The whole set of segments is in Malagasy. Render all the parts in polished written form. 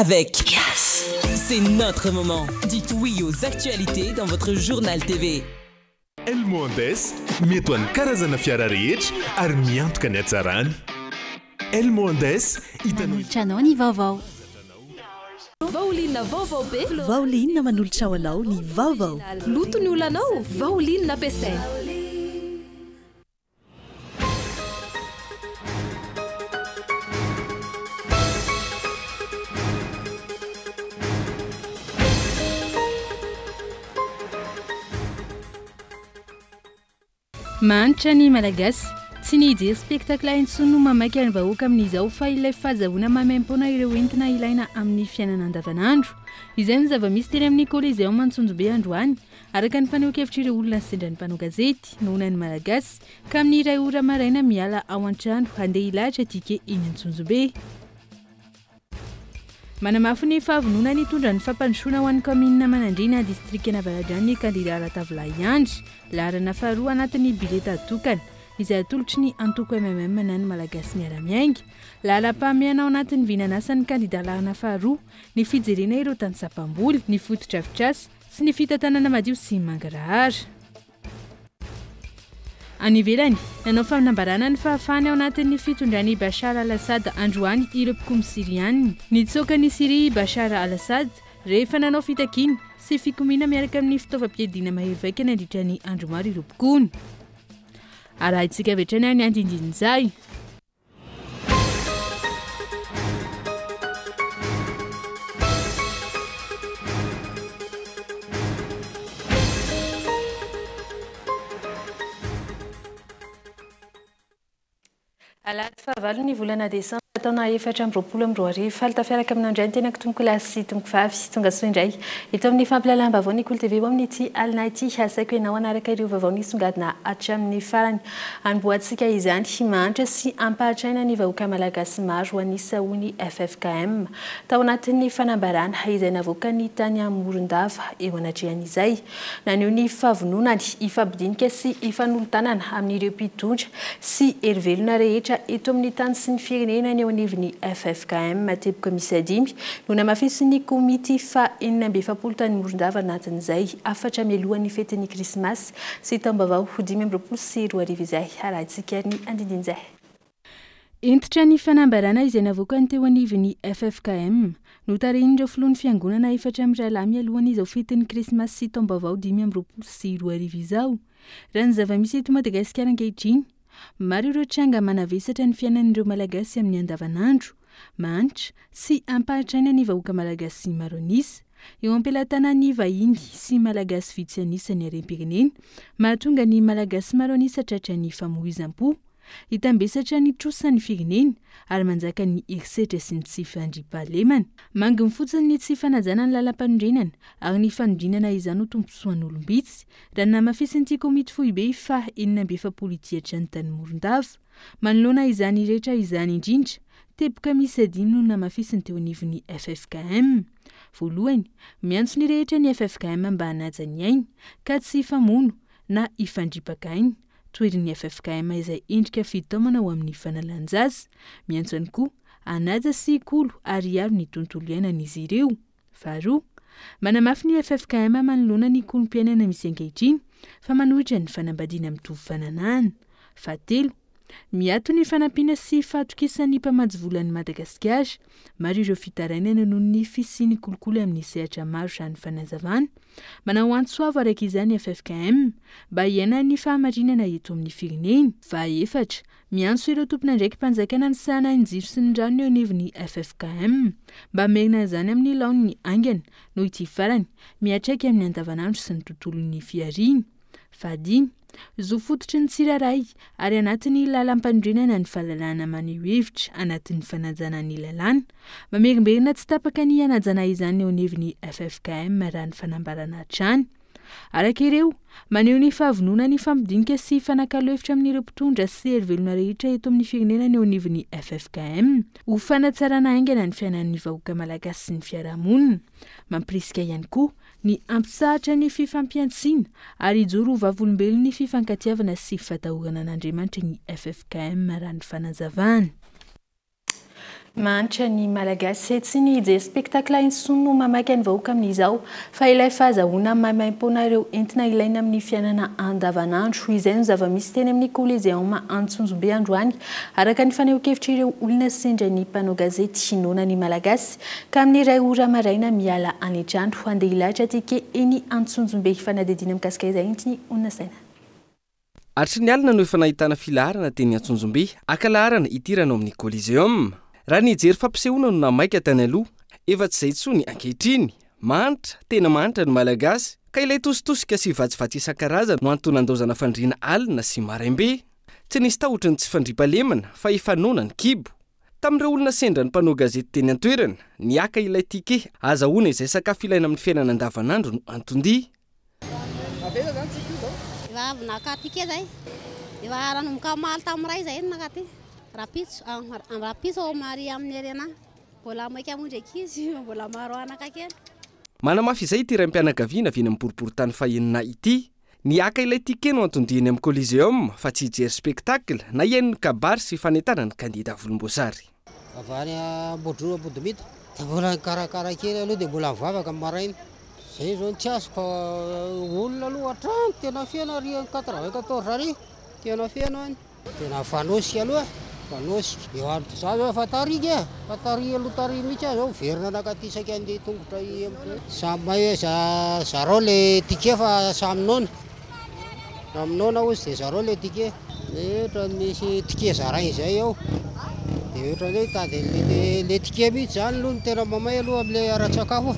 Avec Yes. C'est notre moment. Dites oui aux actualités dans votre journal TV. Elmo Andes, mety ho an'ny karazana fiara rehetra ary miantoka ny hatsarany. Elmo Andes, hitanao. Manolotra anao ny vaovao. Vaoline vaovao be. Vaoline manolotra ho anao ny vaovao. Loto ny olanao, Vaoline ampiasaina. Mahantra ny Malagasy. Tsy ny hijery spectacle intsony no mamaika ny vahoaka amin'izao fa ilay fahazahoana maimaimpoana ireo entina ilaina amin'ny fiainana andavanandro. Izay no zava-misy teny amin'ny Coliseum Antsonjombe androany, araka ny fanehoan-kevitr'ireo olona sendra ny mpanao gazety, noana ny Malagasy, ka amin'ny iray ora maraina miala ao an-trano handeha hilahatra ticket eny Antsonjombe. Manamafy ny fahavononany hitondra ny fampandrosoana ho an'ny kaominina Manandriana, distrikan'Avaradrano ny kandidà Ratavilahy Andry, laharana faharoa anatin'ny bileta tokana, izay atolotry ny antoko MMM na ny Malagasy Miara-Miainga. Laharam-pahamehana ao anatin'ny vinan'asan'ny kandidà laharana faharoa ny fijerena ireo tantsaha mpamboly, ny fotodrafitrasa sy ny fitantanana madio sy mangarahara. Any ivelany, nanao fanambarana ny fahafahany ao anatin'ny fitondran'i Bashar al-Assad androany ireo mpikomy Syriana. Nitsoaka an'i Syria i Bashar al-Assad rehefa nanao fitakiana sy fikomiana miaraka amin'ny fitaovam-piadiana mahery vaika nandritra ny andro maro ireo mpikomy. Arahintsika avy hatrany ny andindinin'izay. Alahady fahavalo ny volana desambra taona 2024. Faly tafiaraka aminao indray ny tenako tompokolahy sy tompokovavy. Tonga soa indray eto amin'ny fampilalam-baovao ny Kolo TV ho amin'ity alina ity. Asaiko ianao hanaraka ireo vaovao nisongadina hatramin'ny farany. Hanombohantsika izany, mahantra sy ampahatraina ny vahoaka malagasy maro an'isa hoy ny ffkm tao anatin'ny fanambarana izay navoakany tany Morondava eo anatrehan'izay. Naneho ny fahavononany hifampidinika sy hifanolo-tanana amin'ireo mpitondra sy herivelona rehetra eto amin'ny tany sy ny firenena ny eo anivon'ny ffkm. Teboka miisa dimy no namafisin'ny komity faha 46 tany Morondava anatin'izay hafatra mialohan'ny fetin'ny krismasy sy taom-baovao 2025 izay arahintsika ny andindin'izay. Hentitra ny fanambarana izay navoakany teo anivon'ny ffkm. Notarihin'ireo filohan'ny fiangonana efatra mirahalahy mialohan'izao fetin'ny krismasy sy taom-baovao 2025 izao. Raha ny zava-misy eto Madagasikara ankehitriny, maro ireo tranga manavesatra ny fiainan'ireo Malagasy amin'ny andavanandro. Mahantra sy ampahatraina ny vahoaka malagasy maro an'isa. Eo am-pelatanan'ny vahiny sy Malagasy vitsy an'isa ny harem-pirenena, mahatonga ny Malagasy maro an'isa tratran'ny famoizam-po. Hitambesatra ny trosan'ny firenena ary manjaka ny herisetra sy ny tsy fandriampahalemana. Manginy fotsiny ny tsy fanajana ny lalampanorenana ary ny fanodinana izany ho tombontsoan'olom-bitsy, raha ny namafisin'ity komity foibe faha 46 ity hatrany tany Morondava. Manoloana izany rehetra izany indrindra, teboka miisa dimy no namafisiny teo anivon'ny ffkm. Voalohany, miantso ny rehetra ny ffkm mba hanaja ny ainy, ka tsy hifamono na hifandripaka aina, toherin'ny ffkm izay endrika fitaomana ho amin'ny fanalan-jaza. Miantso ihany koa hanaja sy hikolo ary hiaro ny tontolo iainana izy ireo. Faharoa, manamafy ny ffkm manoloana ny kolom-piainana misy ankehitriny fa manohitra ny fanambadiana mitovy fananahana. Fahatelo, miato ny fanampiana sy fahatokisan'ny mpamatsy vola an'i Madagasikara. Maro ireo fitarainana noho ny fisian'ny kolikoly amin'ny sehatra maro raha ny fanazavana. Manao antso avo araka izany ffkm mba hiaina ny fahamarinana eto amin'ny firenena. Fahaefatra, Miantso ireo tompon'andraiki-panjakana misahana ny jiro sy ny rano eo anivon'ny ffkm mba hamerina izany amin'ny laoniny haingana noho ity farany miantraika amin'ny andavanandro sy ny tontolon'ny fihariana. Fahadimy, zo fototry ny tsirairay ary anatin'ny lalam-panorenana ny fahalalahana maneho hevitra anatin'ny fanajana ny lalàna. Mamerimberina tsy tapaka ny hanajana izany eo anivon'ny ffkm raha ny fanambarana hatrany. Araka ireo, maneho ny fahavononany hifampidinika sy hifanakalo hevitra amin'ireo mpitondra sy hery velona rehetra eto amin'ny firenena ny eo anivon'ny ffkm ho fanatsarana haingana ny fiainan'ny vahoaka malagasy sy ny fiarahamonina. Mampirisika ihany koa ny hampitsahatra ny fifampihantsiana ary hijoro ho vavolombelon'ny fifankatiavana sy fatahorana an'Andriamanitra ny ffkm raha ny fanazavana. Mahantra ny Malagasy, tsy ny hijery spectacle intsony no mamaky ny vahoaka amin'izao, fa ilay fahazahoana maimaimpoana ireo entina ilaina amin'ny fiainana andavanandro. Izay no zava-misy teny amin'ny Coliseum Antsonjombe androany, araka ny fanehoan-kevitra ireo olona sendra ny mpanao gazety. Noana ny Malagasy ka amin'ny 1 ora maraina miala any an-trano handeha hilahatra ticket eny Antsonjombe. Fanadihadiana mikasika izay entiny onona saina. Hatry ny alina no efa nahitana filaharana teny Antsonjombe haka laharana hidirana ao amin'ny Coliseum. Raha ny hijery fampisehoana no namaika tany aloha, efa tsy izay intsony ankehitriny. Mahantra, tena mahantra ny Malagasy, ka ilay tositosika sy vatsivatsy isan-karazany no antony nandaozana fandriana alina sy maraim-be. Tsy nisy tahotry ny tsy fandriampahalemana fa efa noana ny kibo. Tamin'ireo olona sendra ny mpanao gazety teny an-toerana, ny haka ilay ticket ahazahoana izay sakafo ilaina amin'ny fiainana andavanandro no anton-dia. Efa avy naka ticket zay. Efa nanomboka omaly tamin'ny 1 zay no naka ty. Rahampitso, rahampitso ao Maria amin'ny Arena. Mbola maika hamonjy ankizy, mbola maro anaka kely. Manamafy izay ity raim-pianakaviana avy eny amin'ny boriborintany fahenina ity. Ny haka ilay ticket no anton-diany amin'ny Coliseum fa tsy hijery spectacle na hihaino ny kabary sy fanentanan'ny kandida volomboasary. Avy any Ambodroa Ambodimita dia mbola nikarakara kely aloha dia mbola nivavaka ny maraina. Zay zao no tsy azoko fa olona aloha hatrany tena feno ary amin'ny 94 ary tena feno any. Tena fanosika aloha e, fanosika. Eo amin'ny za zao efa tarika e, efa tary aloha tary mihitsy aho zao miverina nankaty isaky andeha tongotra i amin'ny. Samy mahay hoe zarao le ticket fa samy noana. Samy noana hozy dia zarao le ticket. Ohatran'ny misy ticket zaraina izay eo. Dia ohatran'ny hoe hitady an'le le ticket mihitsy izany aloha no tena mamay aloha amin'ilay ara-tsakafo.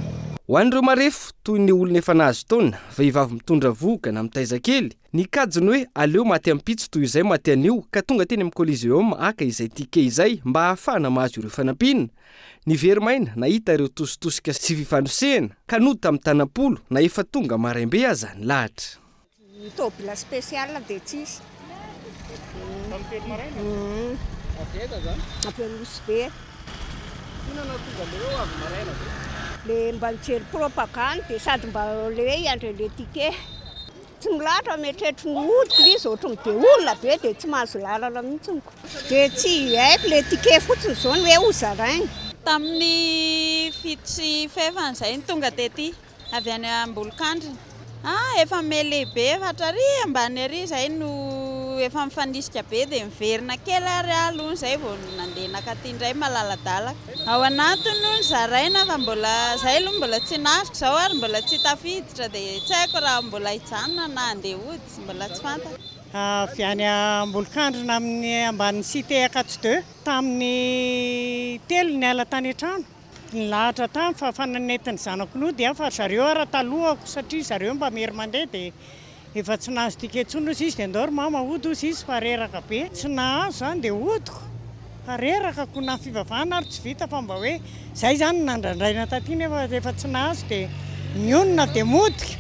Ho an'ireo marefo, toy ny olona efa nahazo taona, vehivavy mitondra vohoka na mitaiza kely, ny kajiny hoe aleo maty ampitso toy izay maty anio ka tonga teny amin'ny Coliseum haka izay ticket izay mba hahafahana mahazo ireo fanampiana. Niveri-maina nahita ireo tositosika sy fifanosehana ka nody tamin'ny tanam-polo na efa tonga maraim-be aza ny lahatra. Ny tôbila spécial dia tsisy. Tamin'ny 3 maraina? Avy aiza zany? Avy any Nosy Be. Inona no nahatonga anareo avy maraina be? Le mba nijery propagande dia sady mba le hoe hiandry an'le ticket. Tsy milahatra mieritreritra ny hodiko le izy ohatran'ny be olona be dia tsy mahazo lalana mihitsy. Dia tsy haiko le ticket fotsiny izao ny hoe hozaraina. Tamin'ny 7:20 izay no tonga tety, avy any Ambolokandrina. Ah, efa me lehibe efa hatrary ambany ary izay no efa mifanisika be dia miverina kely ary aloha izay vao nandeha nakaty indray malaladalaka. Ao anatiny no nozaraina fa mbola izay aloha mbola tsy naharitra izao ary mbola tsy tafiditra dia tsy haiko raha mbola hijanona na handeha hody, mbola tsy fantatra. Avy any Ambolokandrina amin'ny ambanin'ny cité Ankatso 2 tamin'ny 3 niala tany an-trano. Nilahatra tany fa efa nentin'ny zanako nody aho fa zareo ara talohako satria zareo mba mery mandeha dia efa tsy nahazo ticket intsony ozy izy dia ndao ry mama hody ozy izy fa reraka be. Tsy nahazo izany dia hodiko fa reraka koa na fivavahana ary tsy vita fa mba hoe izay izany nandrandraina taty nefa rehefa tsy nahazo dia nionona dia modika.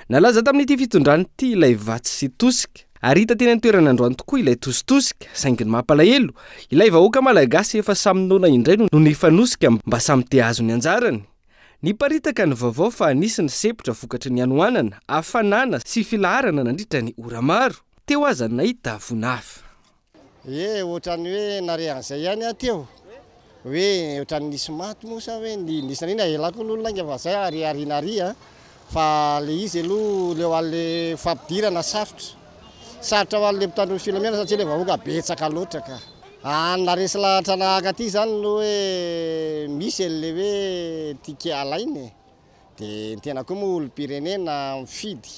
Nalaza tamin'ity fitondrana ity ilay vatsy sy tosika. Ary hita teny an-toerana androany tokoa ilay tositosika, saingy ny mampalahelo, ilay vahoaka malagasy efa samy noana indray no nifanosika mba samy te hahazo ny anjarany. Niparitaka ny vaovao fa nisy ny sepotra vokatry ny hanoanana, hafanana sy filaharana nandritra ny ora maro. Teo aza ny nahita vonafy. Ie, ohatran'ny hoe nare an'izay ihany aho teo, hoe ohatran'ny nisy maty moa sa hoe nisy nanina, ela koa aloha ny lainga fa zay ary ariana ary an, fa le izy aloha le ho an'le fampidirana sarotra, sarotra ho an'le mpitandro ny filaminana satria le vahoaka betsaka loatra ka. Ny naharesy lahatra anah aty zany aloha hoe misy an'le hoe ticket alaina e, de ny tena koa moa olom-pirenena mifidy.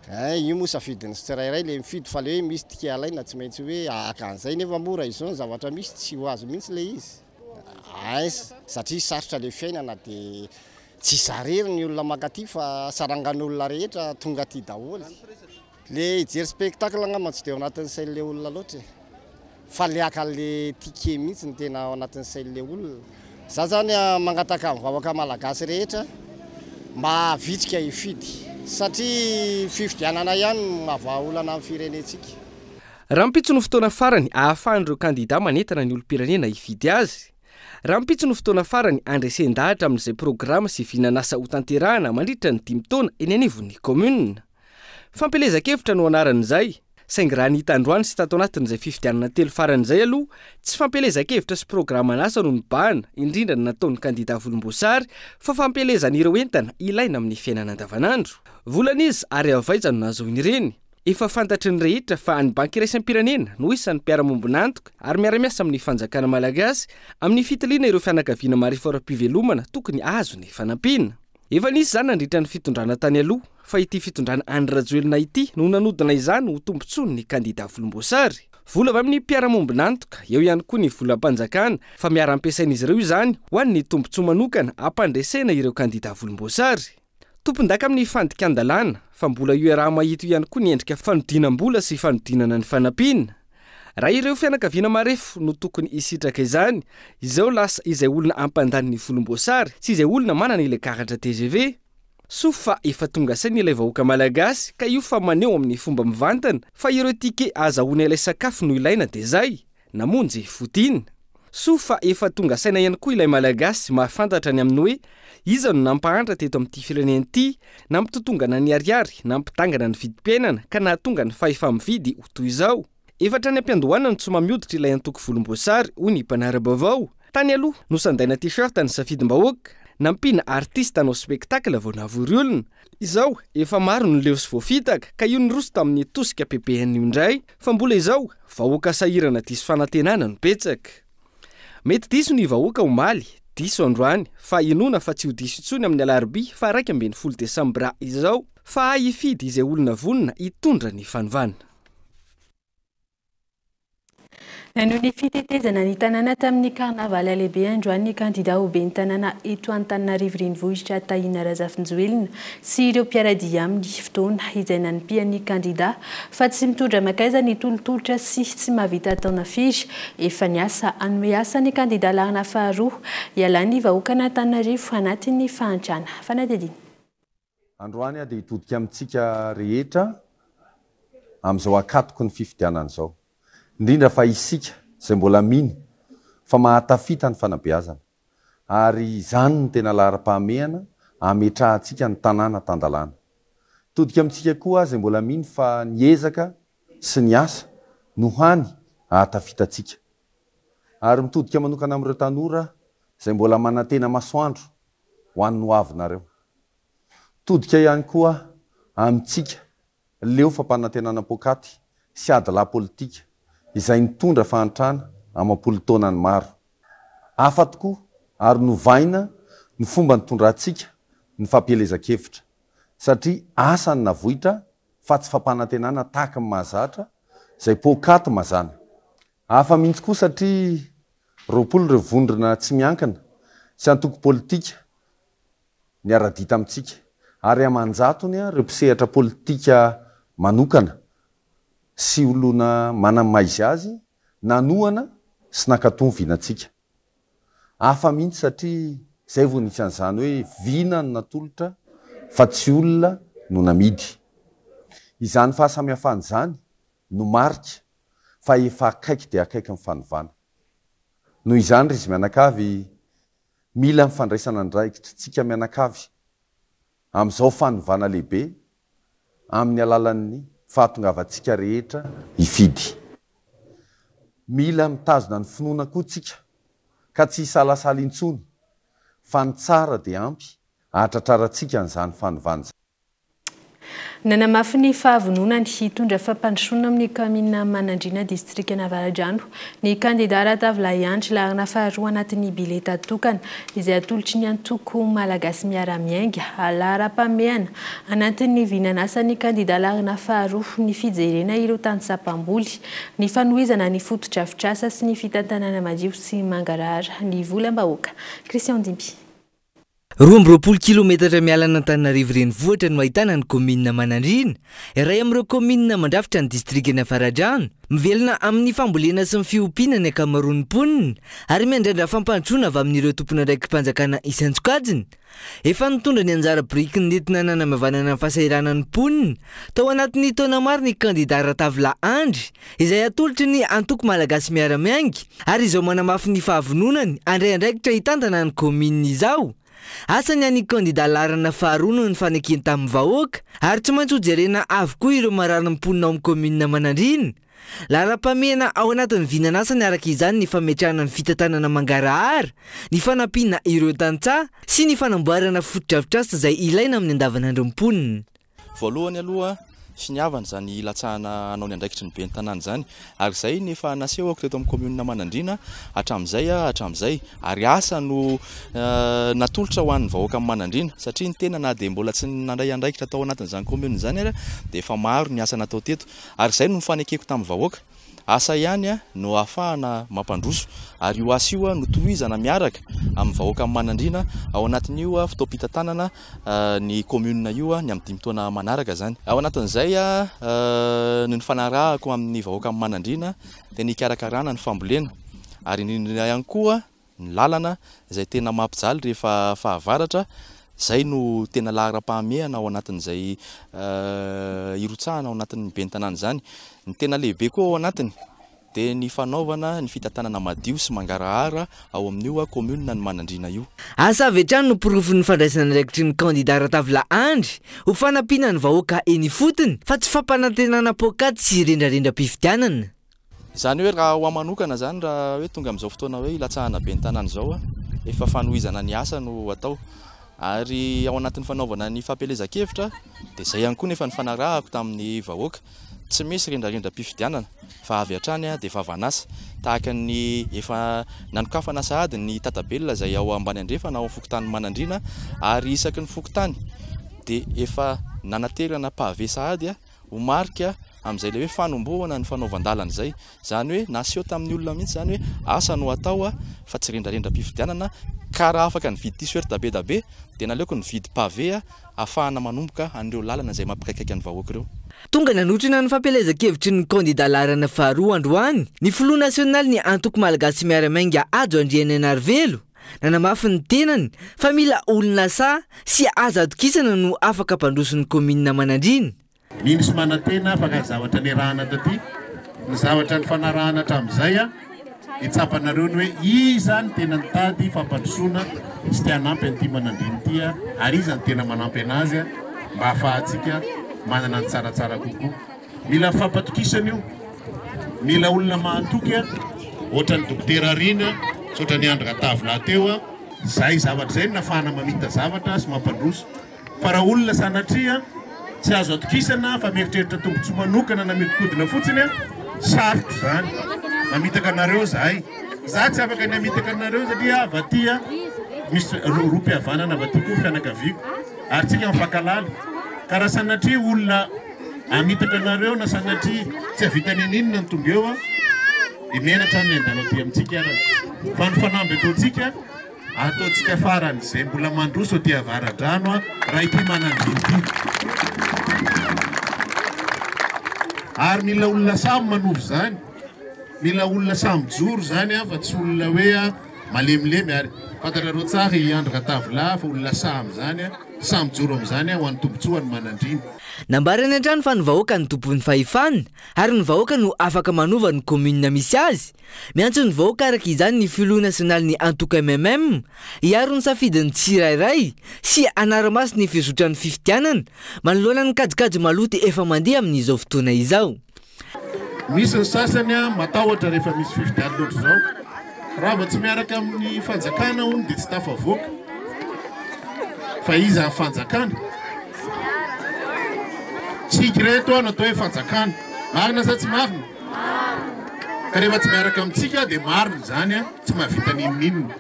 Ein, io moa safidin'ny tsirairay le mifidy fa le hoe misy ticket alaina tsy maintsy hoe ahaka an'izay nefa moa raha izao ny zavatra misy tsy ho azo mihitsy le izy. Ein, satria sarotra le fiainana de tsy izaho irery ny olona mankaty fa sarangan'olona rehetra tonga aty daholo. Le hijery spectacle angamba tsy de ao anatin'ny sain'le olona loatra e. Fa le haka an'le ticket mihitsy no tena ao anatin'ny sain'le olona. Za zany mangataka amin'ny vahoaka malagasy rehetra mba havitrika hifidy satria fifidianana ihany no mahavaha olana amin'ny firenentsika. Rahampitso no fotoana farany ahafahan'ireo kandida manentana ny olom-pirenena hifidy azy. Rahampitso no fotoana farany handresen-dahatra amin'izay programa sy vinan'asa hotanterahana mandritra ny 5 taona eny anivon'ny kaominina. Fampielezan-kevitra no anaran'izay. Saingy raha ny hita androany sy tato anatin'izay fifidianana telo farany izay aloha, tsy fampielezan-kevitra sy programan'asa no nibahana, indrindra ny nataon'ny kandida volomboasary, fa fampielezana ireo entana ilaina amin'ny fiainana andavanandro. Volan'iza ary avy aiza no nahazoany ireny? Efa fantatry ny rehetra fa ny Banky Iraisam-pirenena no isan'ny mpiara-mombon'antoka ary miara-miasa amin'ny fanjakana malagasy amin'ny fitiliana ireo fianakaviana marefo ara-pivelomana tokony hahazo ny fanampiana. Efa nisy izany nandritra ny fitondrana tany aloha, fa ity fitondrana Andry Rajoelina ity no nanodina izany ho tombontsoan'ny kandida volomboasary. Vola avy amin'ny mpiara-mombon'antoka, eo ihany koa ny volam-panjakana, fa miara-ampiasain'izy ireo izany ho an'ny tombontsoa manokana hampandresena ireo kandida volomboasary. Tompondaka amin'ny fandikan-dalàna, fa mbola io iaraha-mahita io ihany koa ny endrika fanodinam-bola sy fanodinana ny fanampiana. Raha ireo fianakaviana marefo no tokony hisitraka izany, izao lasa izay olona hampandany ny volomboasary sy izay olona manana ilay karatra tgv. Soa fa efa tonga saina ilay vahoaka malagasy ka io fa maneho amin'ny fomba mivantana fa ireo ticket ahazahoana ilay sakafo no ilaina dia zay, namonjy fodiana. Soa fa efa tonga saina ihany koa ilay malagasy mahafantatra ny amin'ny hoe iza no nampahantra teto amin'ity firenena ity, nampitotongana ny ariary, nampidangana ny vidim-piainana ka nahatonga ny fahefa-mividy ho toy izao. Efa hatrany am-piandohana no tsy mamihoditra ilay antoko volomboasary, hoy ny mpanara-baovao. Tany aloha, nosandaina t-shirt ny safidim-bahoaka, nampiana artista hanao spectacle vao nahavory olona. Izao, efa maro no leo sy voafitaka, ka io niroso tamin'ny tosika ppn io indray, fa mbola izao, vahoaka sahirana diso fanantenana no betsaka. Mety diso ny vahoaka omaly, diso androany, fa inoana fa tsy ho diso intsony amin'ny alarobia faha 11 desambra izao, fa hahay hifidy izay olona vonona hitondra ny fanovana. Nanohy ny fitetezana ny tanàna tamin'ny carnaval lehibe androany ny kandida ho ben'ny tanàna eto Antananarivo Renivohitra Tahina Razafinjoelina sy ireo mpiara-dia aminy. Fotoana izay nanimpian'ny kandida fa tsy mitondra mankaiza ny tolotolotra sy tsy mahavita taona firy efa niasa. Hanome asa ny kandida laharana faharoa hialan'ny vahoakan'Antananarivo anatin'ny fahantrana. Fanadihadiana. Androany aho dia hitodika amintsika rehetra amin'izao ankatoky ny fifidianana izao. Indrindra fa isika izay mbola mino fa mahatafita ny fanabeazana. Ary izany no tena laharam-pahamehana hametrahantsika ny tanàna tan-dalàna. Hitodika amintsika koa aho izay mbola mino fa ny ezaka sy ny asa no hany hahatafita antsika. Ary mitodika manokana amin'ireo tanora aho izay mbola manantena masoandro ho an'ny hoavinareo. Todika ihany koa amintsika leo fampanantenana poakaty sy adilahy politika izay nitondra fahantrana amam-polo taonany maro. Hafa tokoa ary novaina ny fomba nitondrantsika ny fampielezan-kevitra satria asa no navoitra fa tsy fampanantenana tahaka ny mahazatra izay poakaty mazàna. Hafa mihitsy koa satria 20 ireo vondrona tsy miankina sy antoko politika niara-dia tamintsika ary aman-jatony ireo mpisehatra politika manokana sy olona manamaizy azy nanohana sy nankatò ny vinantsika. Hafa mihitsy satria izay vao nisy an'izany hoe vina no natolotra fa tsy olona no namidy. Izany fahasamihafana izany no marika fa efa akaiky dia akaiky ny fanovana. Noho izany ry izy mianakavy, mila ny fandraisana andraikitritsika mianakavy amin'izao fanovana lehibe amin'ny alalan'ny fahatongavantsika rehetra hifidy. Mila mitazona ny finoana koa tsika ka tsy hisalasala intsony fa ny tsara dia ampy hahatratrarantsika an'izany fanovana izany. Nanamafy ny fahavononany hitondra fampandrosoana amin'ny kaominina Manandriana, distrikan'Avaradrano, ny kandidà Ratavilahy Andry, laharana faharoa anatin'ny bileta tokana, izay atolotry ny antoko Malagasy Miara-Miainga. Laharam-pahamehana anatin'ny vinan'asan'ny kandidà laharana faharoa ny fijerena ireo tantsaha mpamboly, ny fanohizana ny fotodrafitrasa sy ny fitantanana madio sy mangarahara ny volam-bahoaka. Christian Dimby. 22 kilometatra miala an'Antananarivo renivohitra no ahitana ny kaominina Manandriana, iray amin'ireo kaominina mandrafitra ny distrikan'i Avaradrano. Mivelona amin'ny fambolena sy ny fiompiana ny ankamaroan'ny mponina ary miandrandra fampandrosoana avy amin'ireo tompon'andraiki-panjakana isan-tsokajiny. Efa nitondra ny anjara birikiny nentina nanamavanana ny fahasahiranan'ny mponina tao anatin'ny taona maro ny kandidà Ratavilahy Andry, izay atolotry ny Antoko Malagasy Miara-Miainga ary izao manamafy ny fahavononany handray andraikitra hitantana ny kaominina izao. Asa ny an'ny kandida laharana faharoa noho ny fanekeny tamin'ny vahoaka ary tsy maintsy hojerena avokoa ireo mararin'ny mponina ao amin'ny kaominina Manandriana. Laharam-pahamehana ao anatin'ny vinan'asany araka izany ny fametrahana ny fitantanana mangarahara, ny fanampiana ireo tantsaha sy ny fanamboarana fotodrafitrasa izay ilaina amin'ny andavanandron'ny mponina. Voalohany aloha, finiavana izany hilatsahana hanao ny andraikitry ny ben'ny tanàna izany. Ary izay no efa nasehoko teto amin'ny kaominina Manandriana hatramin'izay hatramin'izay. Ary asa no natolotra ho an'ny vahoakan'i Manandriana. Satria ny tena na dia mbola tsy nandray andraikitra tao anatin'izany kaominina izany ary dia efa maro ny asa natao teto. Ary izay no nifanekeko tamin'ny vahoaka. Asa ihany no ahafahana mampandroso ary io asa io no tohizana miaraka amin'ny vahoakan'i Manandriana ao anatin'io fotoam-pitantanana ny commune io ny amin'ny dimy taona manaraka izany. Ao anatin'izay no nifanarahako amin'ny vahoakan'i Manandriana dia ny hikarakarana ny fambolena ary indrindra ihany koa ny lalana izay tena mampijaly rehefa fahavaratra, izay no tena laharam-pahamehana ao anatin'izay hirotsahana ao anatin'ny ben'ny tanàna izany. Ny tena lehibe koa ao anatiny dia ny fanaovana ny fitantanana madio sy mangarahara ao amin'io kaominina ny Manandriana io. Asa avy hatrany no porofon'ny fandraisana andraikitry ny kandida Ratavila Andry ho fanampiana ny vahoaka eny ifotony fa tsy fampanantenana poakaty sy rendrarendram-pifidianana. Izany hoe raha ho ahy manokana izany raha hoe tonga amin'izao fotoana hoe hilatsahana ben'ny tanàna izao, efa fanohizana ny asa no atao. Ary ao anatin'ny fanaovana ny fampielezan-kevitra dia izay ihany koa no efa nifanarahako tamin'ny vahoaka. Tsy misy rendrarendram-pifidianana fa avy hatrany dia vavan'asa. Tahaka ny efa nanokafana sahady ny tatabelona izay ao ambany andrefana ao amin'ny fokontany Manandriana ary isaky ny fokontany dia efa nanaterana pavé sahady ho marika amin'izay ilay hoe fanombohana ny fanaovan-dalana izay. Izany hoe naseho tamin'ny olona mihitsy izany hoe asa no atao fa tsy rendrarendram-pifidianana ka raha afaka nividy t-shirt be da be dia naleoko nividy pavé ahafahana manomboka an'ireo lalana izay mampikaikaika ny vahoaka ireo. Tonga nanotrona ny fampielezan-kevitry ny kandida laharana faharoa androany ny filoha nasionalin'ny antoko Malagasy Miara-Miainga Hajo Andrianainarivelo. Nanamafy ny tenany fa mila olona sahy sy azo atokisana no afaka hampandroso ny kaominina Manandriana. Mino sy manantena fa ka ny zavatra niarahana taty, ny zavatra nifanarahana hatramin'izay, dia tsapanareo ny hoe iza no tena nitady fampandrosoana sy te hanampy an'ity Manandriana ity ary iza no tena manampy an'azy mba hahafahantsika manana ny tsaratsara kokoa. Mila fampatokisana io, mila olona mahatoky ohatran'i Dokotera Rina sy ohatran'i Andry Ratavolahy teo, izay zavatra izay no nafahana mamita zavatra sy mampandroso fa raha olona sanatria tsy azo atokisana fa mieritreritra tombotsoa manokana na miodikodina fotsiny sarotra izany, mamitaka anareo izahay, za tsy afaka ny hamitaka anareo satria avy aty misy rohim-pihavanana avy aty koa ny fianakaviako ary tsika mifankahalala ka raha sanatria olona Hamitaka anareo na sanatria tsy hahavita n'inon'inona ny tonga eo dia menatra ny handalo aty amintsika ary fa ny fanamby ataontsika ataontsika faran'izay mbola mandroso aty Avaradrano raha ity Manandriana ity ary mila olona samy manovo izany mila olona samy mijoro izany fa tsy olona hoe malemilemy ary fantatrareo tsara i Andry Ratavolahy fa olona sahy amin'izany samy mijoro amin'izany ho an'ny tombotsoan'ny Manandriana. Nambarany hatrany fa ny vahoaka no tompon'ny fahefana ary ny vahoaka no afaka manova ny commune misy azy. Miantso ny vahoaka araka izany ny filoha nasionalin'ny antoko mmm hiaro ny safidin'ny tsirairay sy hanara-maso ny fizotran'ny fifidianana manoloana ny kajikajy maloto efa mandeha amin'izao fotoana izao. Misy ny sasany matahotra rehefa misy fifidianana ohatr'izao. Raha vao tsy miaraka amin'ny fanjakana hono dia tsy tafavoaka. Fa iza ny fanjakana? Tsika ireto no atao hoe fanjakana. Marina sa tsy marina? Ka rehefa tsy miaraka amintsika dia marina izany, tsy mahavita n'inon'inona.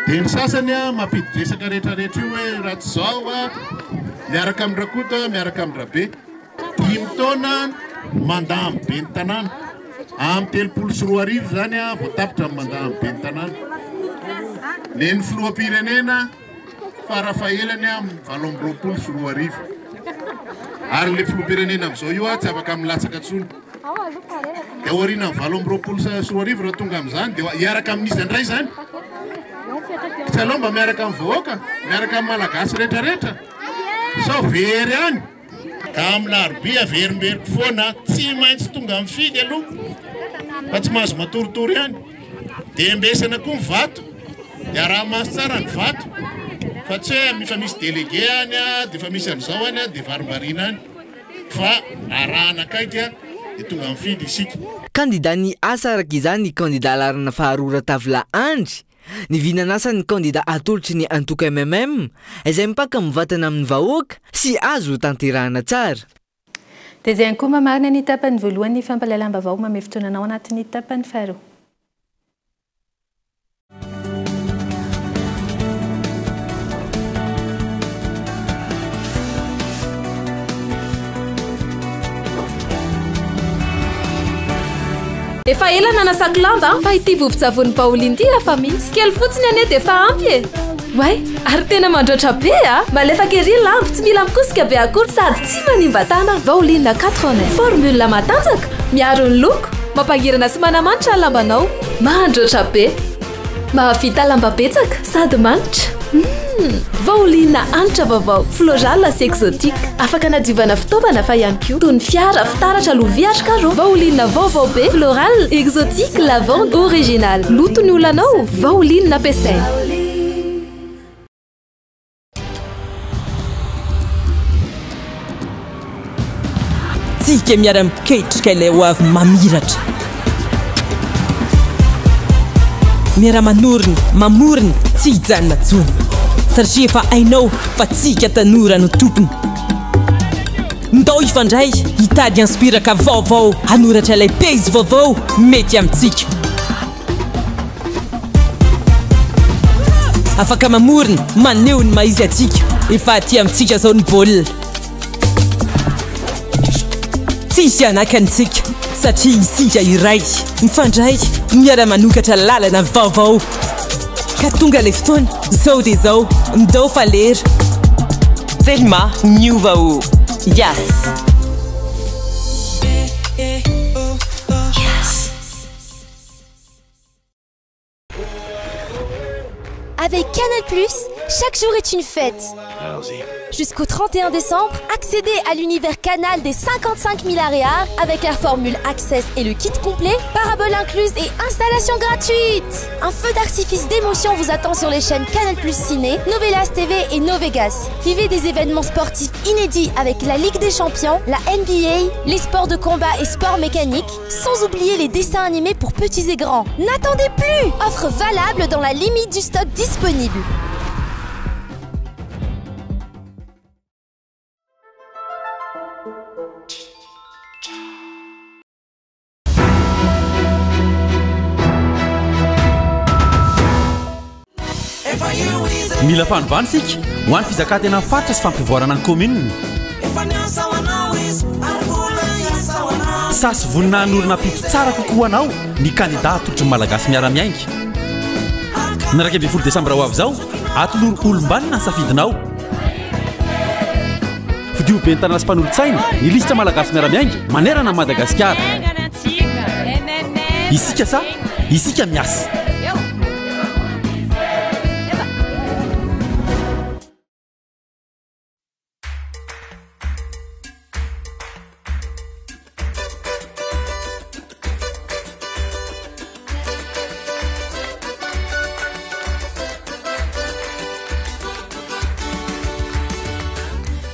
Dia ny sasany mampidi-dresaka rehetrarehetra io hoe raha tsy izao miaraka amin-dRakoto, miaraka amin-dRabe. Dimy taona mandat amin'ny ben'ny tanàna. Amin'ny 2030 izany vao tapitra ny mandat amin'ny ben'ny tanàna. Nen'ny filoham-pirenena farafahelany amin'ny 2028. Ary ilay filoham-pirenena amin'izao io tsy afaka milatsaka intsony. Dia aorianan'ny 2028 raha tonga amin'izany dia hiaraka amin'iza indray izany? Tsy aleo mba miaraka amin'ny vahoaka, miaraka amin'ny Malagasy rehetrarehetra? Sao very any? Ka amin'ny larobia averimberiko foana, tsy maintsy tonga mifidy aloha fa tsy mahazo matoritory ihany. Dia embesana koa ny vato. Dia araha-maso tsara ny vato fa tsy hoe efa misy délégué any dia efa misy an'izao any dia varimbariana any fa arahana akaiky dia tonga mifidy isika. Kandidan'ny asa araka izany ny kandida laharana faharoa Ratavila Andry. Ny vinan'asan'ny kandida atolotry ny antoko mmm izay mipaka mivantana amin'ny vahoaka sy azo tanterahana tsara. Dia izay ihany koa mamarina ny tapany voalohan'ny fampahalalam-baovao mamehy fotoana anao anatin'ny tapany faharoa. Efa ela nanasako lamba fa ity vovon-tsavony baolina ity hafa mihitsy. Kely fotsiny anie dia efa ampy e! Oay, ary tena mandroatra be a! Malefaka ery ny lamba, tsy mila mikosika be akory sady tsy manimba tanana. Baolina 4 en 1, formule matanjaka, miaro ny loko, mampangirana sy manamanitra ny lambanao. Mandroatra be! Mahavita lamba betsaka sady manitra. Humm! Vaolina hanitra vaovao, floral sy exotique. Afaka anadiovana fitaovana fa ihany koa toy ny fiara, fitaratra, lovia ary carreaux. Vaolina vaovao be, floral, exotique, lavande, original. Loto ny olanao, vaolina ampiasaina. Tsika miara-miketrika ilay ho avy mamiratra. Miara-manorina, mamorona, tsy hijanona intsony. Satria efa hainao fa tsika tanora no tompony. Ndao hifandray, hitady inspiraka vaovao, hanoratra ilay pejy vaovao mety amintsika. Afaka mamorona, maneho ny maha izy antsika. Efa aty amintsika izao ny baolina. Tsy hisy hanakana isika satria isika iray, mifandray, miara-manokatra lalana vaovao. Ka tonga ilay fotoana, izao dia izao, ndao fa lera. Telma miova o! Yas! Avec Canal+, chaque jour est une fête. Jusqu'au 31 décembre, accédez à l'univers Canal des 55 000 aréas avec la formule Access et le kit complet, parabole incluse et installation gratuite. Un feu d'artifice d'émotion vous attend sur les chaînes Canal Plus Ciné, Novelas TV et Novegas. Vivez des événements sportifs inédits avec la Ligue des Champions, la NBA, les sports de combat et sports mécaniques, sans oublier les dessins animés pour petits et grands. N'attendez plus Offre valable dans la limite du stock disponible. Mila fanovana isika ho an'ny fizakan-tena faritra sy fampivoarana ny kaominina. Sahy sy vonona hanorina ampitso tsara kokoa ho anao ny kandida atolotry ny Malagasy miara-miainga. Ny 11 desambra ho avy izao, atolory olom-banona ny safidinao. Fidio ben'ny tanàna sy mpanolotsaina ny lisitra Malagasy miara-miainga manerana an'i Madagasikara. Isika sa isika miasa.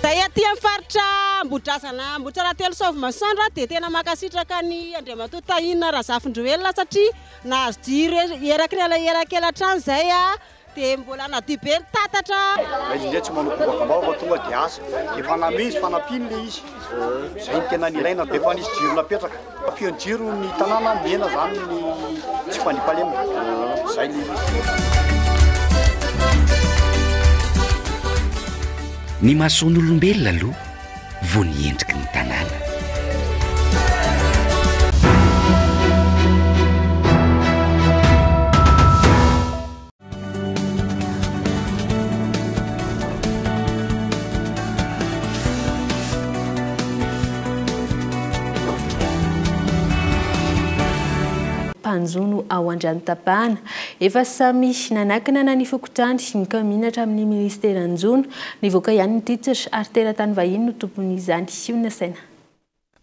Zay aty amin'ny faritra Ambohidrazana Ambohitsaratelo Soavimasoandro dia tena mankasitraka an'i Andriamatoa Tahina Razafindroelina satria nahazo jiro eraky ny elaela hatrany izay Dia mbola nadio be ny tatatra. Ilay izy indray tsy manao kobakambava fa tonga dia asa. Efa nanome izy fanampiany ilay izy. Izay no tena nilaina. Efa nisy jiro napetraka. Feno jiro ny tanàna, mihena izany ny tsy fandriampahalemana. Izay ilay izy. Ny mason'olombelona aloha vao ny endriky ny tanàna. Mpanjono ao Andranotapahana. Efa samy nanakana na ny fokontany, ny kaominina hatramin'ny minisiteran'ny jono. Nivoaka ihany ny titre ary teratany vahiny no tompon'izany. Io ny nasaina.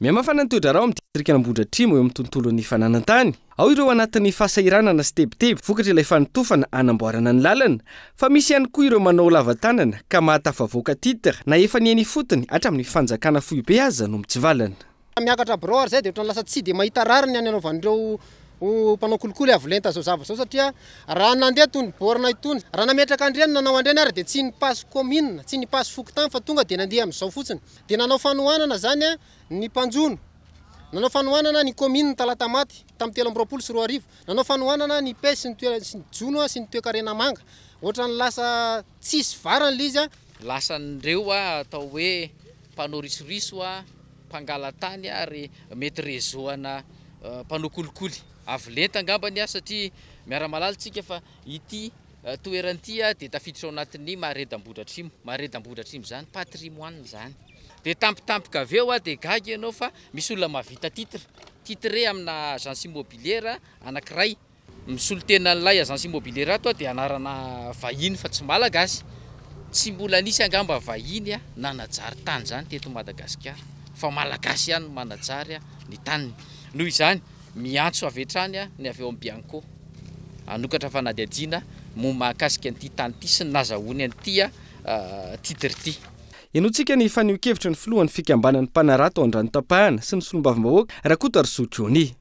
Mihamafana ny toe-draharaha ao amin'ny distrikan'Ambohidratrimo eo amin'ny tontolon'ny fananan-tany. Ao ireo anatin'ny fahasahiranana sy tebiteby vokatry ilay fanotofana hanamboarana ny lalana, fa misy ihany koa ireo manao lava tanana ka mahatafavoaka titre na efa ny eny ifotony hatramin'ny fanjakana foibe aza no mitsivalana. Miakatra birao ary izay dia ohatran'ny lasa tsy dia mahita rariny ny anaovan'ireo mpanao kolikoly avo lenta izao zavatra izao satria raha nandeha itony borne itony, raha nametraka an'ireny nanao an'ireny ary dia tsy nipasy commune, tsy nipasy fokontany fa tonga dia nandeha amin'izao fotsiny. Dia nanao fanohanana izany ny mpanjono, nanao fanohanana ny commune Talatamaty tamin'ny 2023, nanao fanohanana ny pêche sy ny toe- sy ny jono sy ny toekarena manga. Ohatran'ny lasa tsisy varany ilay izy. Lasan'ireo atao hoe mpanao risoriso, mpangala-tany ary mety réseau ana mpanao kolikoly avo lenta angambany satria miara-mahalala isika fa ity toerana ity dia tafiditra ao anatin'ny Marais d'Ambohidratrimo. Marais d'Ambohidratrimo izany patrimoine izany. Dia tampotampoka avy eo dia gaga ianao fa misy olona mahavita titre, titré amina agence immobilière anankiray. Misolo tena an'ilay agence immobilière ato dia anarana vahiny fa tsy malagasy. Tsy mbola nisy angamba vahiny nanajary tany izany teto Madagasikara fa malagasy ihany no manajary ny taniny. Noho izany, miantso avy hatrany ny avy ao amin'ny Bianco hanokatra fanadihadiana momba mahakasika an'ity tany ity sy ny nazahoany an'ity titre ity. Henointsika ny fanehoan-kevitry ny filohan'ny fikambanan'ny mpanarato ao Andranotapahana sy ny solombavambahoaka, Rakotoarisoa Johnny.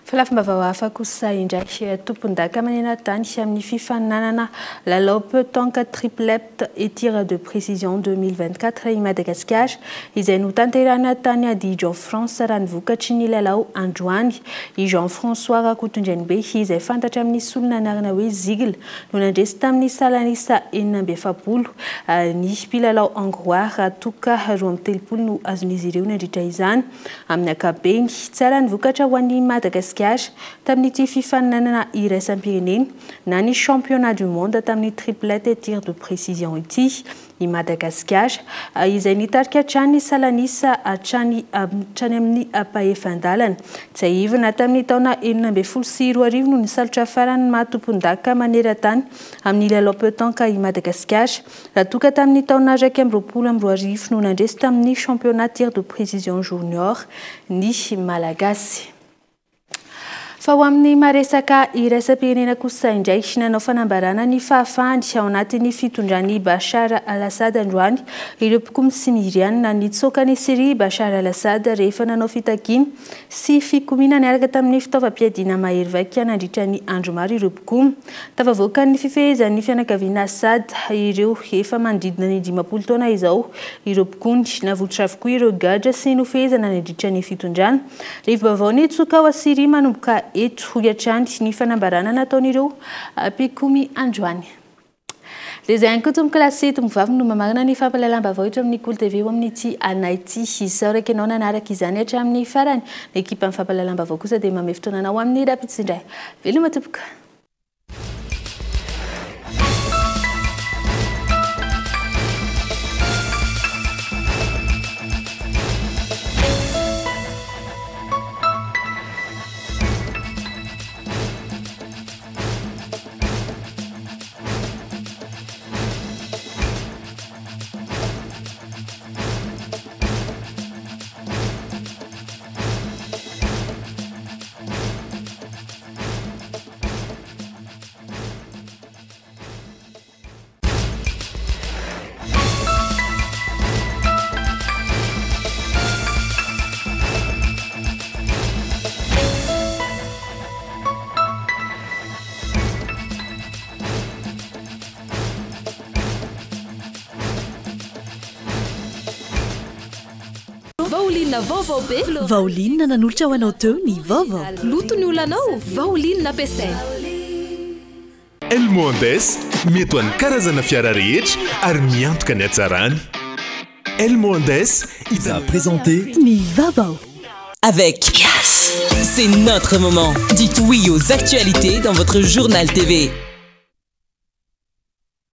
Fa lafim-baovao hafa kosa indray, tompondaka maneran-tany amin'ny fifaninanana lalao petanque triplette et tir de précision 2024 i Madagasikara, izay notanterahina tany Dijon France raha ny vokatry ny lalao androany. I Jean François Rakotondrainibe, izay fantatra amin'ny solon'anarana hoe Zigle, no nandresy tamin'ny salan'isa 46 ny mpilalao Hongrois raha toa ka 32 no azon'izy ireo nandritra izany. Amin'ny ankapobeny, tsara ny vokatra ho an'i Madagasikara tamin'ity fifaninanana iraisam-pirenena na ny championnat du monde tamin'ny triplette et tir de précision ity i Madagasikara, izay nitarika hatrany salan'isa hatrany hatrany amin'ny ampahefan-dalana. Tsiahivina, tamin'ny taona 2016 no nisalotra farany ny maha tompondaka maneran-tany amin'ny lalao petanque i Madagasikara. Raha toa ka tamin'ny taona 2021 no nandresy tamin'ny championnat tir de précision junior ny Malagasy. Fa ho amin'ny maha-resaka iraisam-pirenena kosa indray, nanao fanambarana ny fahafahany ao anatin'ny fitondran'i Bashar al-Assad androany ireo mpikomy Syriana. Nitsoaka an'i Syria i Bashar al-Assad rehefa nanao fitakiana sy fikomiana niaraka tamin'ny fitaovam-piadiana mahery vaika nandritra ny andro maro ireo mpikomy. Tafavoakan'ny fifehezan'ny fianakaviana Assad ireo efa manodidina ny 50 taona izao ireo mpikomy. Navotsitra avokoa ireo gadra sy nofehezana nandritra ny fitondrana. Rivo-baovao nitsoka ao Syria manomboka eto, hoy hatrany ny fanambarana nataon'ireo mpikomy androany. Dia izay ihany koa tompokolahy sy tompovavy no mamarana ny fampahalalam-baovao eto amin'ny Kolo TV ho amin'ity alina ity. Isaorako ianao nanaraka izany hatramin'ny farany. Ny ekipan'ny fampahalalam-baovao kosa dia mamehy fotoana anao amin'ny rahampitso indray. Veloma tompoko. Vaolinina vaovao be. Vaolinina nanolotra ho anao teo ny vaovao. Loto ny olanao, vaolinina ampiasaina. Elmo Andes, mety ho an'ny karazana fiara rehetra ary miantoka ny hatsarany. Elmo Andes, a présenté ny vaovao. Avec Yes, c'est notre moment. Dites oui aux actualités dans votre journal TV.